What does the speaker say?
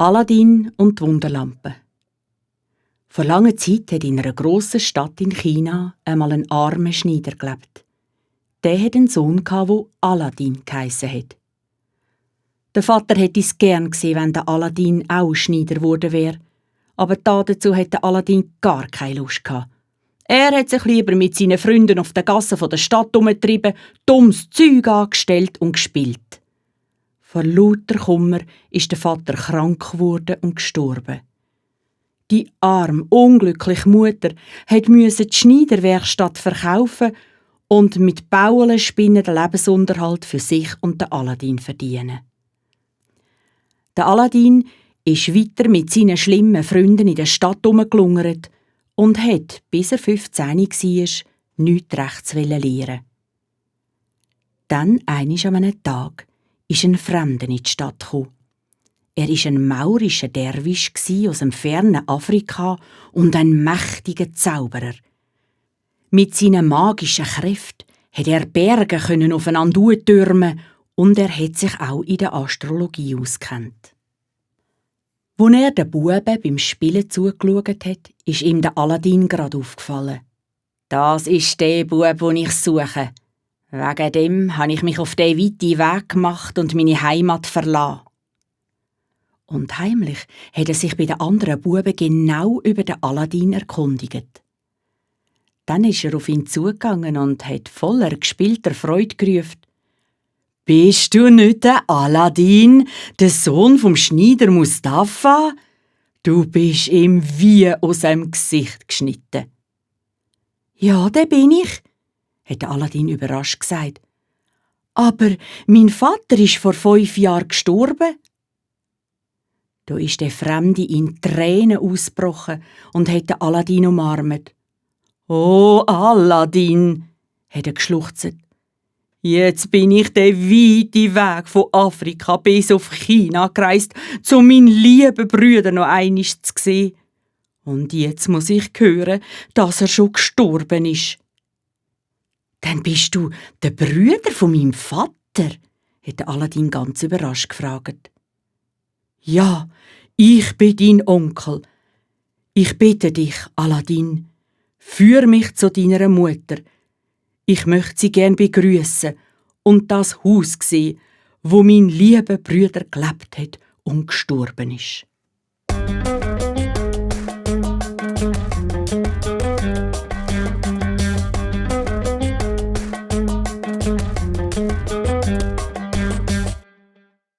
Aladdin und die Wunderlampe. Vor langer Zeit hat in einer grossen Stadt in China einmal ein armer Schneider gelebt. Der hatte einen Sohn, der Aladdin geheissen hat. Der Vater hätte es gern gesehen, wenn der Aladdin auch Schneider geworden wäre. Aber dazu hatte Aladdin gar keine Lust gehabt. Er hat sich lieber mit seinen Freunden auf den Gassen der Stadt herumgetrieben, dummes Zeug angestellt und gespielt. Vor lauter Kummer ist der Vater krank geworden und gestorben. Die arme, unglückliche Mutter musste die Schneiderwerkstatt verkaufen und mit Bauen spinnen den Lebensunterhalt für sich und den Aladdin verdienen. Der Aladdin ist weiter mit seinen schlimmen Freunden in der Stadt herumgelungert und hat, bis er 15 war, nichts rechts lernen. Dann, einisch an einem Tag, ist ein Fremder in die Stadt gekommen. Er war ein maurischer Derwisch aus dem fernen Afrika und ein mächtiger Zauberer. Mit seinen magischen Kräften konnte er Berge aufeinander türmen und er hat sich auch in der Astrologie auskennt. Als er den Buben beim Spielen zugeschaut hat, ist ihm der Aladdin gerade aufgefallen. Das ist der Bub, den ich suche. Wegen dem habe ich mich auf den weiten Weg gemacht und meine Heimat verlassen. Und heimlich hat er sich bei den anderen Buben genau über den Aladdin erkundigt. Dann ist er auf ihn zugegangen und hat voller gespielter Freude gerufen: «Bist du nicht der Aladdin, der Sohn vom Schneider Mustafa? Du bist ihm wie aus dem Gesicht geschnitten.» «Ja, der bin ich», hat Aladdin überrascht gesagt. «Aber mein Vater ist vor 5 Jahren gestorben.» Da ist der Fremde in Tränen ausgebrochen und hat Aladdin umarmt. «Oh, Aladdin», hat er geschluchzt. «Jetzt bin ich den weiten Weg von Afrika bis auf China gereist, um meinen lieben Brüder noch einmal zu sehen. Und jetzt muss ich hören, dass er schon gestorben ist.» «Dann bist du der Brüder von meinem Vater?» hat Aladdin ganz überrascht gefragt. «Ja, ich bin dein Onkel. Ich bitte dich, Aladdin, führ mich zu deiner Mutter. Ich möchte sie gern begrüßen und das Haus sehen, wo mein lieber Brüder gelebt hat und gestorben ist.»